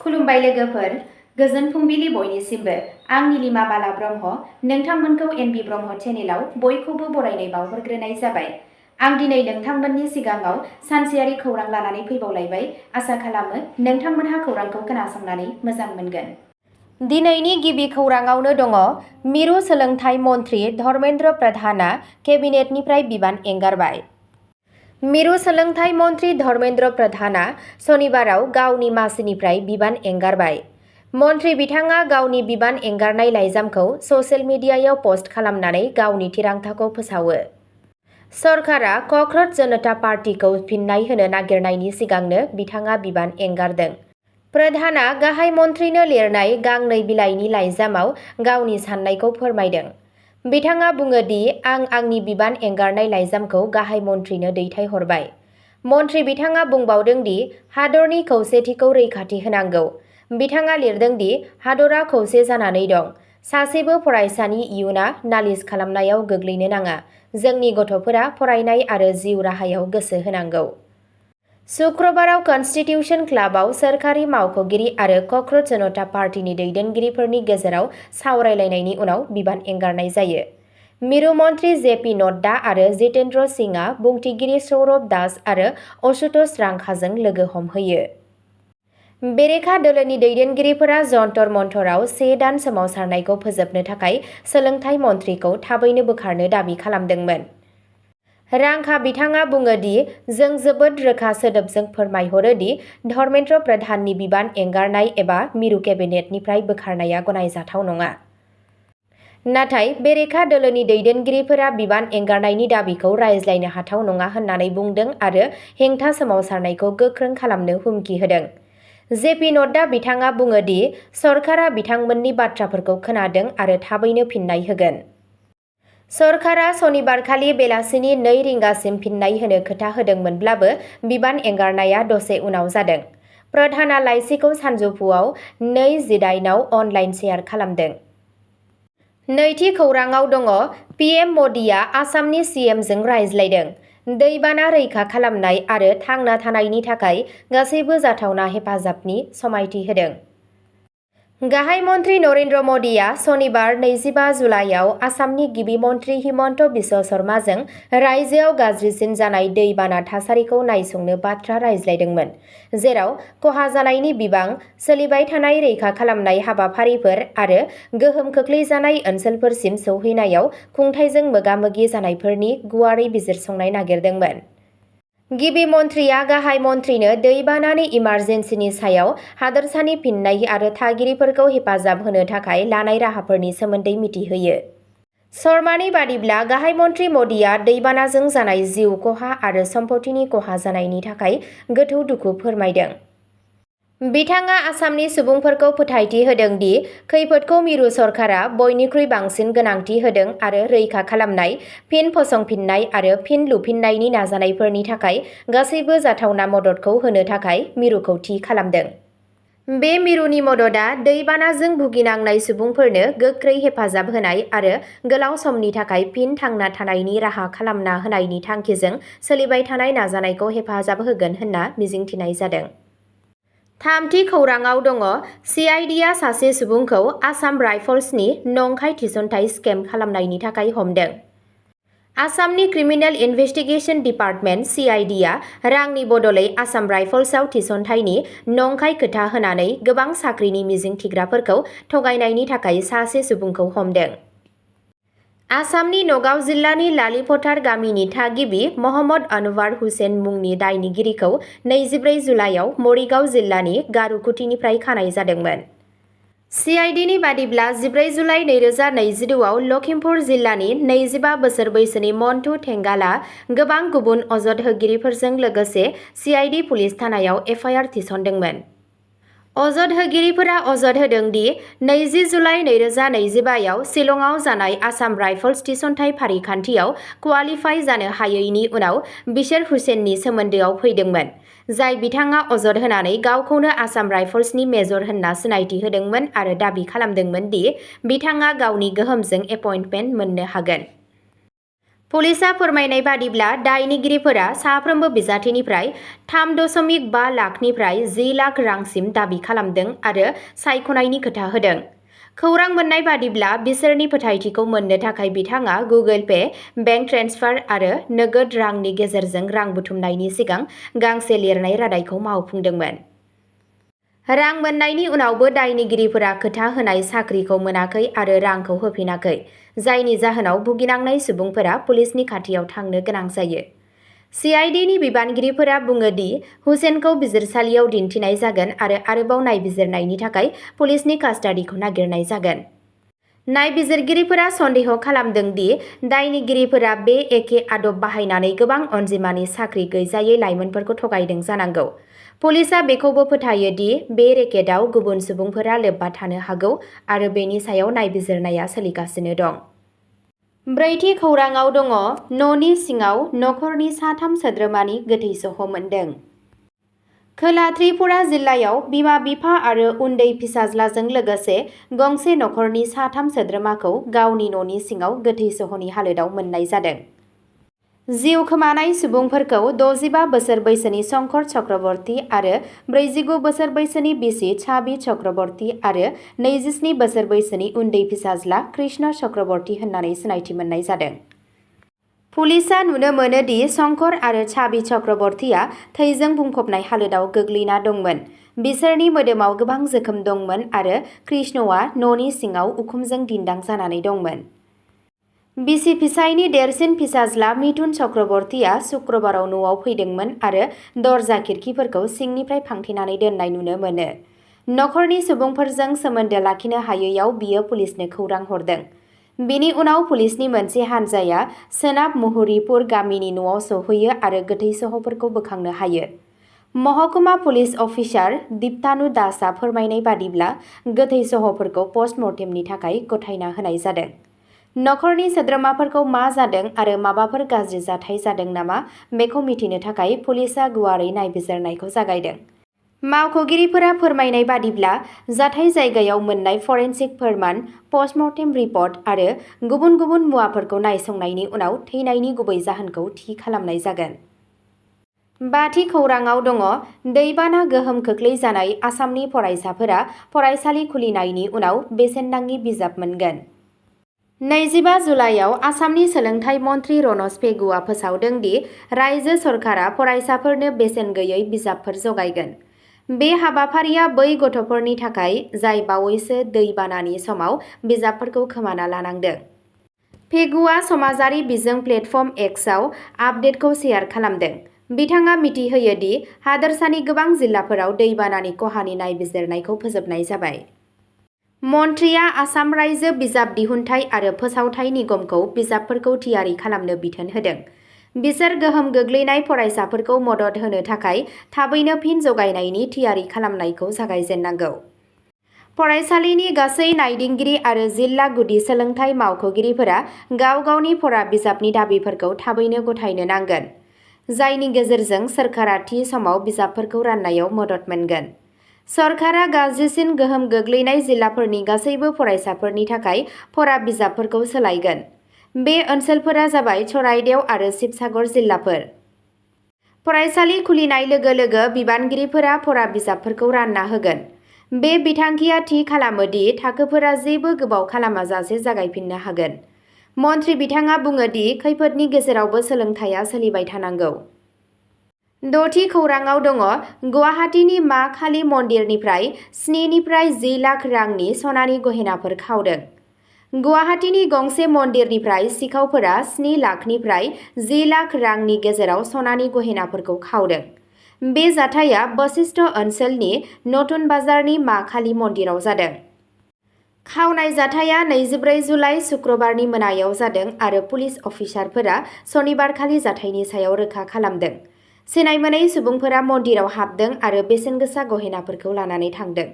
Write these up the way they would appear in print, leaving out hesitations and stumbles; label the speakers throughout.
Speaker 1: खुलुमबाय लोगोफोर, गोजोन फुंबिलि बयनिसिमबो। आं नीलिमा बाला ब्रह्म, नोंथांमोनखौ एनबि ब्रह्म चेनेलाव बयखौबो बरायनाय बावहरग्रोनाय जाबाय। आं दिनै नोंथांमोननि सिगाङाव सानसेयारि खौरां लानानै फैबावलायबाय। आसा खालामो नोंथांमोनहा खौरांखौ खोनासंनानै मोजां मोनगोन। दिनैनि गिबि खौराङावनो दङ, मिरु सोलोंथाइ मन्त्री धर्मेन्द्र प्रधानआ केबिनेटनिफ्राय बिबान एंगारबाय। मिरु सोलोंथाइ मन्त्री धर्मेन्द्र प्रधानआ सनिबाराव गावनि मासिनिफ्राय बिबान एंगारबाय। मन्त्री बिथाङा गावनि बिबान एंगारनाय लाइजामखौ ससियेल मिडियायाव पस्ट खालामनानै गावनि थिरांथाखौ फोसावो। सरकारा क'क्राझ जनता पार्टीखौ फिन्नाय होनो नागिरनायनि सिगांनो बिथाङा बिबान एंगारदों। प्रधानआ गाहाय मन्थ्रिनो लिरनाय गांनै बिलाइनि लाइजामाव गावनि साननायखौ फोरमायदों। बिथाङा बुङो दि आं आंनि बिबान एंगारनाय लाइजामखौ गाहाय मन्थ्रिनो दैथायहरबाय। मन्थ्रि बिथाङा बुंबावदों दि हादरनि खौसेथिखौ रैखाथि होनांगौ। बिथाङा लिरदों दि हादरा खौसे जानानै दं। सासेबो फरायसानि इयुना नालिस खालामनायाव गोग्लैनो नाङा। जोंनि गथ'फोरा फरायनाय आरो जिउ राहायाव गोसो होनांगौ। शुक्रबाराव कन्स्टिटिउशन क्लाबआव सोरखारि मावख'गिरि आरो क'क्राझ जनता पार्टीनि दैदेनगिरिफोरनि गेजेराव सावरायलायनायनि उनाव बिबान एंगारनाय जायो। मिरु मन्थ्रि जेपि नड्डा आरो जितेन्द्र सिंहआ बुंथिगिरि सौरभ दास आरो आशुतोष रांखाजों लोगो हमहैयो। बेरेखा दोलोनि दैदेनगिरिफोरा जन्तर मन्तराव 1 दान सोमावसारनायखौ फोजोबनो थाखाय सोलोंथाइ मन्थ्रिखौ थाबैनो बोखारनो दाबि खालामदोंमोन। रांखा बिथाङा बुङो दि जों जोबोद रोखा सोदोबजों फोरमायहरो दि धर्मेन्द्र प्रधाननि बिबान एंगारनाय एबा मिरु केबिनेटनिफ्राय बोखारनाया गनायजाथाव नङा। नाथाय बेरेखा दोलोनि दैदेनगिरिफोरा बिबान एंगारनायनि दाबिखौ रायज्लायनो हाथाव नङा होननानै बुंदों आरो हेंथा सोमावसारनायखौ गोख्रों खालामनो हुमखि होदों। जेपि नड्डा बिथाङा बुङो दि सरकारा बिथांमोननि बाथ्राफोरखौ खोनादों आरो थाबैनो फिन्नाय होगोन। सरकारा सनिबारखालि बेलासिनि 2 रिंगासिम फिन्नाय होनो खोथा होदोंमोनब्लाबो बिबान एंगारनाया दसे उनाव जादों। प्रधानआ लाइसिखौ सानजौफुआव 2:18 आव अनलाइन शेयार खालामदों। नैथि खौराङाव दङ, पिएम मदिआ आसामनि सीएमजों रायज्लायदों। दैबाना रैखा खालामनाय आरो थांना थानायनि थाखाय गासैबो जाथावना हेफाजाबनि समायथि होदों। गाहाय मन्थ्रि नरेन्द्र मदिआ सनिबार 25 जुलाइआव आसामनि गिबि मन्थ्रि हिमन्त बिश्व शर्माजों रायजोआव गाज्रिसिन जानाय दैबाना थासारिखौ नायसंनो बाथ्रा रायज्लायदोंमोन, जेराव खहा जानायनि बिबां, सोलिबाय थानाय रैखा खालामनाय हाबाफारिफोर आरो गोहोम खोख्लैजानाय ओनसोलफोरसिम सौहैनायाव खुंथायजों मोगा-मोगि जानायफोरनि गुवारै बिजिरसंनाय नागिरदोंमोन। गिबि मन्थ्रिया गाहाय मन्थ्रिनो दैबानानि इमारजेन्सिनि सायाव हादोरसानि फिन्नाय आरो थागिरिफोरखौ हेफाजाब होनो थाखाय लानाय राहाफोरनि सोमोन्दै मिथिहोयो। शर्मानि बादिब्ला गाहाय मन्थ्रि मदिआ दैबानाजों जानाय जिउ खहा आरो सम्पथिनि खहा जानायनि थाखाय गोथौ दुखु फोरमायदों। बिथाङा आसामनि सुबुंफोरखौ फोथायथि होदों दि खैफोदखौ मिरु सरकारा बयनिख्रुइ बांसिन गोनांथि होदों आरो रैखा खालामनाय, फिन फसंफिननाय आरो फिन लुफिननायनि नाजानायफोरनि थाखाय गासैबो जाथावना मददखौ होनो थाखाय मिरुखौ थि खालामदों। बे मिरुनि मददआ दैबानाजों भुगिनांनाय सुबुंफोरनो गोख्रै हेफाजाब होनाय आरो गोलाव समनि थाखाय फिन थांना थानायनि राहा खालामना होनायनि थांखिजों सोलिबाय थानाय नाजानायखौ हेफाजाब होगोन होनना मिजिंथिनाय जादों। थामथि खौराङाव दङ, CIDआ सासे सुबुंखौ आसाम राइफल्सनि नंखाय थिसनथाइ स्केम खालामनायनि थाखाय हमदों। आसामनि क्रिमिनेल इनभेस्टिगेशन डिपार्टमेन्ट CIDआ रांनि बदलै आसाम राइफल्सआव थिसनथाइनि नंखाय खोथा होनानै गोबां साख्रिनि मिजिं थिग्राफोरखौ थगायनायनि थाखाय सासे सुबुंखौ हमदों। आसामनि नगाव जिल्लानि लालिफथार गामिनि थागिबि महम्मद अनवार हुसेन मुंनि दायनिगिरिखौ 24 जुलाइआव मरिगाव जिल्लानि गारुकुटीनिफ्राय खानाय जादोंमोन। CIDनि बादिब्ला 14 जुलाइ 2022 आव लखिमपुर जिल्लानि 25 बोसोर बैसोनि मन्टु थेंगालआ गोबां गुबुन अजद होगिरिफोरजों लोगोसे CID पुलिस थानायाव FIR थिसनदोंमोन। अजद होगिरिफोरा अजद होदों दि 20 जुलाइ 2025 आव शिलंआव जानाय आसाम राइफल्स थिसनथाइ फारिखान्थियाव क्वालिफाइ जानो हायैनि उनाव बिसोर हुसेननि सोमोन्दोआव फैदोंमोन, जाय बिथाङा अजद होनानै गावखौनो आसाम राइफल्सनि मेजर होनना सिनायथि होदोंमोन आरो दाबि खालामदोंमोन दि बिथाङा गावनि गोहोमजों एपइन्टमेन्ट मोननो हागोन। पुलिसा फोरमायनाय बादिब्ला दायनिगिरिफोरा साफ्रोमबो बिजाथिनिफ्राय 3.5 लाखनिफ्राय 10 लाख रांसिम दाबि खालामदों आरो सायख'नायनि खोथा होदों। खौरां मोन्नाय बादिब्ला बिसोरनि फोथायथिखौ मोननो थाखाय बिथाङा गुगोल पे, बेंक ट्रेन्सफार आरो नोगोद रांनि गेजेरजों रां बुथुमनायनि सिगां गांसे लिरनाय रादायखौ मावफुंदोंमोन। रां मोन्नायनि उनावबो दायनिगिरिफोरा खोथा होनाय साख्रिखौ मोनाखै आरो रांखौ होफिनाखै, जायनि जाहोनाव भुगिनांनाय सुबुंफोरा पुलिसनि खाथियाव थांनो गोनां जायो। CID नि बिबानगिरिफोरा बुङो दि हुसेनखौ बिजिरसालियाव दिन्थिनाय जागोन आरो आरोबाव नायबिजिरनायनि थाखाय पुलिसनि कास्टाडिखौ नागिरनाय जागोन। नायबिजिरगिरिफोरा सन्देह खालामदों दि दायनिगिरिफोरा बे एखे आदब बाहायनानै गोबां अनजिमानि साख्रि गैजायै लाइमोनफोरखौ थगायदों जानांगौ। पुलिसआ बेखौबो फोथायो दि बे रेकेटआव गुबुन सुबुंफोरा लोब्बा थानो हागौ आरो बेनि सायाव नायबिजिरनाया सोलिगासिनो दं। ब्रैथि खौराङाव दङ न'नि सिङाव नखरनि साथाम सोद्रोमानि गोथै सह मोन्दों। खोला त्रिपुरा जिल्लायाव बिमा-बिफा आरो उन्दै फिसाज्लाजों लोगोसे गंसे नखरनि साथाम सोद्रोमाखौ गावनि न'नि सिङाव गोथै सहनि हालोदाव मोन्नाय जादों। जिउ खोमानाय सुबुंफोरखौ 65 बोसोर बैसोनि शंकर चक्रवर्ती आरो 49 बोसोर बैसोनि बिसि छाबी चक्रवर्ती आरो 27 बोसोर बैसोनि उन्दै फिसाज्ला कृष्ण चक्रवर्ती होननानै सिनायथि मोननाय जादों। पुलिसआ नुनो मोनो दि शंकर आरो छाबी चक्रवर्तीया थैजों बुंफबनाय हालोदाव गोग्लैना दंमोन। बिसोरनि मोदोमाव गोबां जोखोम दंमोन आरो कृष्णआ न'नि सिङाव उखुमजों दिन्दां जानानै दंमोन। बिसि फिसायनि देरसिन फिसाज्ला मिथुन चक्रवर्तीया शुक्रबाराव न'आव फैदोंमोन आरो दरजा खिरखिफोरखौ सिंनिफ्राय फांथेनानै दोननाय नुनो मोनो। नखरनि सुबुंफोरजों सोमोन्दो लाखिनो हायैयाव बियो पुलिसनो खौरां हरदों। बेनि उनाव पुलिसनि मोनसे हानजाया सोनाब मुहुरिपुर गामिनि न'आव सौहैयो आरो गोथै सहफोरखौ बोखांनो हायो। महकुमा पुलिस अफिसार दीप्तानु दासआ फोरमायनाय बादिब्ला गोथै सहफोरखौ पस्टमर्टेमनि थाखाय गथायना होनाय जादों। नखरनि सोद्रोमाफोरखौ मा जादों आरो माबाफोर गाज्रि जाथाय जादों नामा बेखौ मिथिनो थाखाय पुलिसआ गुवारै नायबिजिरनायखौ जागायदों। मावख'गिरिफोरा फोरमायनाय बादिब्ला जाथाय जायगायाव मोन्नाय फरेन्सिक फोरमान, पस्टमर्टेम रिपर्ट आरो गुबुन गुबुन मुवाफोरखौ नायसंनायनि उनाव थैनायनि गुबै जाहोनखौ थि खालामनाय जागोन। बाथि खौराङाव दङ दैबाना गोहोम खोख्लैजानाय आसामनि फरायसाफोरा फरायसालि खुलिनायनि उनाव बेसेन नाङि बिजाब मोनगोन। 25 जुलाइयाव आसामनि सोलोंथाइ मन्थ्रि रनज पेगुआ फोसावदों दि रायजो सरकारा फरायसाफोरनो बेसेन गैयै बिजाबफोर जगायगोन। बे हाबाफारिया बै गथ'फोरनि थाखाय जाय बावैसो दै बानानि समाव बिजाबफोरखौ खोमाना लानांदों। पेगुआ समाजारि बिजों प्लेटफर्म एक्सआव आपडेटखौ शेयार खालामदों। बिथाङा मिथिहोयो दि हादोरसानि गोबां जिल्लाफोराव दैबानानि खहानि नायबिजिरनायखौ फोजोबनाय जाबाय। मन्थ्रिया आसाम रायजो बिजाब दिहुनथाय आरो फोसावथाय निगमखौ बिजाबफोरखौ थियारि खालामनो बिथोन होदों। बिसोर गोहोम गोग्लैनाय फरायसाफोरखौ मदद होनो थाखाय थाबैनो फिन जगायनायनि थियारि खालामनायखौ जागायजेननांगौ। फरायसालिनि गासै नायदिंगिरि आरो जिल्ला गुदि सोलोंथाइ मावख'गिरिफोरा गाव गावनि फरा बिजाबनि दाबिफोरखौ थाबैनो गथायनो नांगोन, जायनि गेजेरजों सोरखारा थि समाव बिजाबफोरखौ राननायाव मदद मोनगोन। सरकारा गाज्रिसिन गोहोम गोग्लैनाय जिल्लाफोरनि गासैबो फरायसाफोरनि थाखाय फरा बिजाबफोरखौ सोलायगोन। बे ओनसोलफोरा जाबाय चराइदेव आरो शिबसागर जिल्लाफोर। फरायसालि खुलिनाय लोगो लोगो बिबानगिरिफोरा फरा बिजाबफोरखौ रानना होगोन। बे बिथांखिया थि खालामो दि थाखोफोरा जेबो गोबाव खालामाजासे जागायफिननो हागोन। मन्थ्रि बिथाङा बुङो दि खैफोदनि गेजेरावबो सोलोंथाइया सोलिबाय थानांगौ। द'थि खौराङाव दङ गुवाहाटीनि मा काली मन्दिरनिफ्राय 7 निफ्राय 10 लाख रांनि सनानि गहेनाफोर खावदों। गुवाहाटीनि गंसे मन्दिरनिफ्राय सिखावफोरा 7 लाखनिफ्राय 10 लाख रांनि गेजेराव सनानि गहेनाफोरखौ खावदों। बे जाथाया बशिष्ठ ओनसोलनि नतुन बाजारनि मा काली मन्दिराव जादों। खावनाय जाथाया 24 जुलाइ शुक्रबारनि मोनायाव जादों आरो पुलिस अफिसारफोरा सनिबारखालि जाथायनि सायाव रोखा खालामदों। सिनायमोनै सुबुंफोरा मन्दिराव हाबदों आरो बेसेनगोसा गहेनाफोरखौ लानानै थांदों।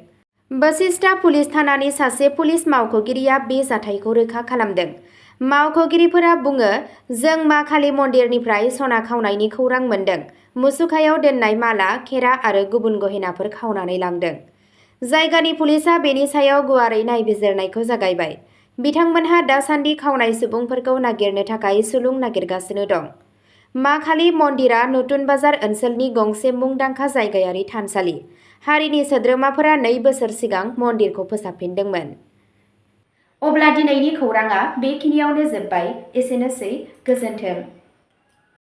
Speaker 1: बशिष्ठ पुलिस थानानि सासे पुलिस मावख'गिरिया बे जाथायखौ रोखा खालामदों। मावख'गिरिफोरा बुङो, जों मा काली मन्दिरनिफ्राय सना खावनायनि खौरां मोन्दों। मुसुखायाव दोननाय माला, खेरा आरो गुबुन गहेनाफोर खावनानै लांदों। जायगानि पुलिसआ बेनि सायाव गुवारै नायबिजिरनायखौ जागायबाय। बिथांमोनहा दासान्दि खावनाय सुबुंफोरखौ नागिरनो थाखाय सुलुं नागिरगासिनो दं। माखालि मन्दिरा नतुन बाजार ओनसोलनि गंसे मुंदांखा जायगायारि थानसालि। हारिनि सोद्रोमाफोरा 2 बोसोर सिगां मन्दिरखौ फोसाबफिनदोंमोन। अब्ला दिनैनि खौराङा बेखिनियावनो जोब्बाय। एसेनोसै, गोजोन्थों।